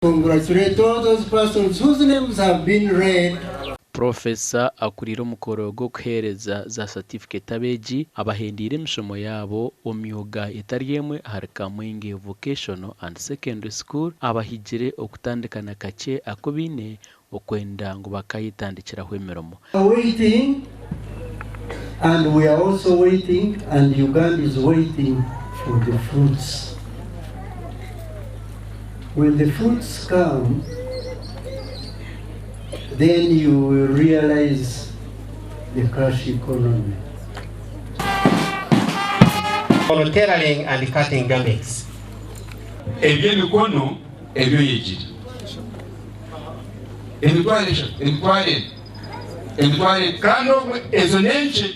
Congratulate all those persons whose names have been read. Purofesa akuriire omukoro gw'okuheereza za satifiketi abeegi abahendeire emishomo yaabo omu myooga etari emwe ahari Kamwenge Vocational and Secondary School abahigire okutandika na kakye aku baine okwenda ngu bakayetandikiraho emirimo. Waiting and we are also waiting and Uganda is waiting for the fruits. When the fruits come, then you will realize the cash economy. On tailoring and cutting garments. Eby'emikono ebi oyegire. 30,000, 4,000, 4,000 kandi obwo ezo n'enkye.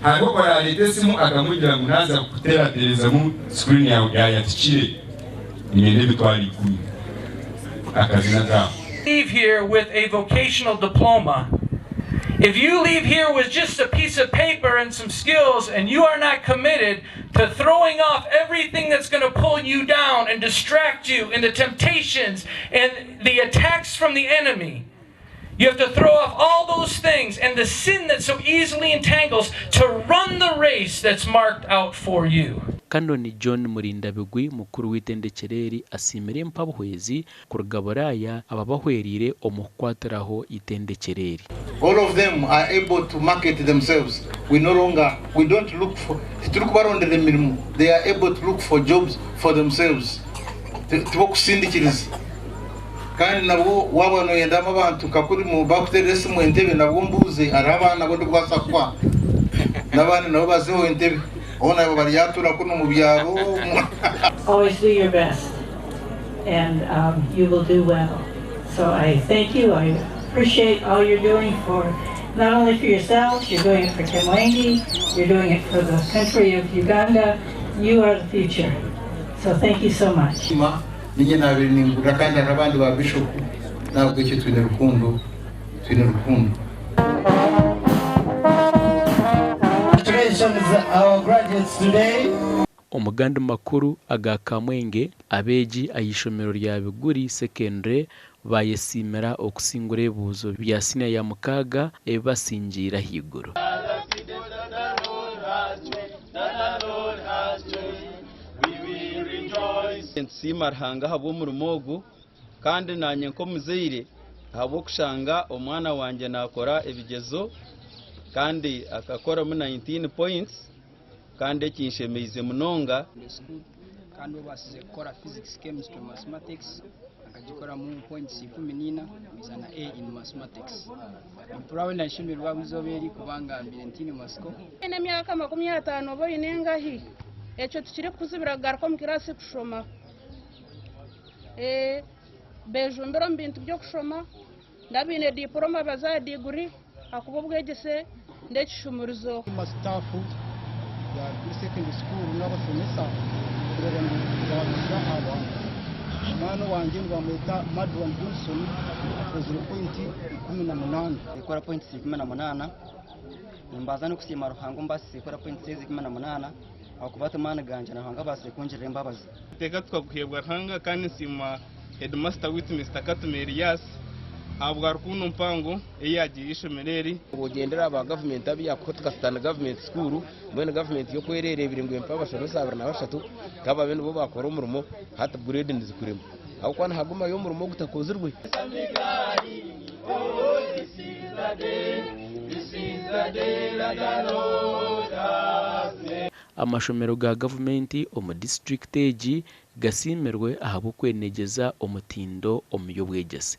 Hariho oraareeta esimu akamugira ngu naaza kukuteerateerezamu screen yaawe yaayatikire, niinyenda 10,000. Akazina akaabo. Leave here with a vocational diploma. If you leave here with just a piece of paper and some skills and you are not committed to throwing off everything that's going to pull you down and distract you and the temptations and the attacks from the enemy, you have to throw off all those things and the sin that so easily entangles to run the race that's marked out for you. Canon John Murindabigwi mukuru w'eitendekyero eri asiimire empabuhwezi kuruga Buraaya ababahwereire omu kukwatiraho eitendekyero eri. All of them are able to market themselves. We no longer, we don't look for, titurikubarondera emirimo, they are able to look for jobs for themselves. Tibokusindikiriza. Kandi nabwo waaba noyendamu abantu nka kuri bakuterera esimu Entebbe nabwo mbuuze hariho abaana abu ndikubaasa kukuha. N'abandi nabo bazeho Entebbe. Hoona abo baryatura kunu omu byaro. Always do your best and um, you will do well. So I thank you. I appreciate all you're doing for not only for yourselves, you're doing it for Kamwenge, you're doing it for the country of Uganda. You are the future. So thank you so much. Ninye naabaire ningurira kandi hariho abandi ba bishopu n'ahabw'ekyo twine rukundo, twine rukundo. Congratulations our graduates today. Omu gandi makuru aga Kamwenge, abeegi aha ishomero rya Biguri Secondary baayesiimira okusingura ebibuuzo bya siniya ya mukaaga ebi basingiire ahaiguru. Nitusiima Ruhanga ahabw'omurimo ogu kandi naanye nk'omuzaire ahabw'okushanga omwana wangye naakora ebigyezo kandi akakoramu 19 points kandi ekinshemeize munonga. Kandi obaasize kukora Physics, Chemistry, Mathematics akagikoramu points 14 with an A in Mathematics. Mpurira weena nshemererwa ahabw'eizooba eri kuba ngambire ntiine matsiko. Oine emyaka 50 oba oine engahi, ekyo tikirikukuzibira kugaruka omu kiraasi kushoma. Bejumbire omu bintu by'okushoma, n'abaine diipuroma baze aha diguri ahakuba obwegyese n'ekishumurizo. Sitaafu ya Biguri Secondary School n'abashomesa kureeba ngu baahika aha buhanguzi. Omwana owangye nibamweta Madwan Johnson akozire pointi 18. Kukora points 18 nimbanza n'okusiima Ruhanga ombaasise kukora points ezi 18 ahakuba ti maani gangye na Ruhanga abaasire kungirira embabazi. Enteeka tukaguheebwa Ruhanga kandi nsiima Headmaster waitu Mister Katume Elias ahabwa rukundo mpango ei yagiriire eishomero eri. Ogyendere aha ba gavumenti abu yakuha tukasitana gavumenti school mbwenu gavumenti yo ku ererebire ngu empe abashomesa 23 ka babe nibo bakora omurimo hati grade nizikurema ahabw'okuba nihagumayo omurimo ogutakozirwe. Amashomero ga gavumenti omu disiturikiti egi gasiimirwe ahabw'okwenegyeza omutindo omu by'obwegyese.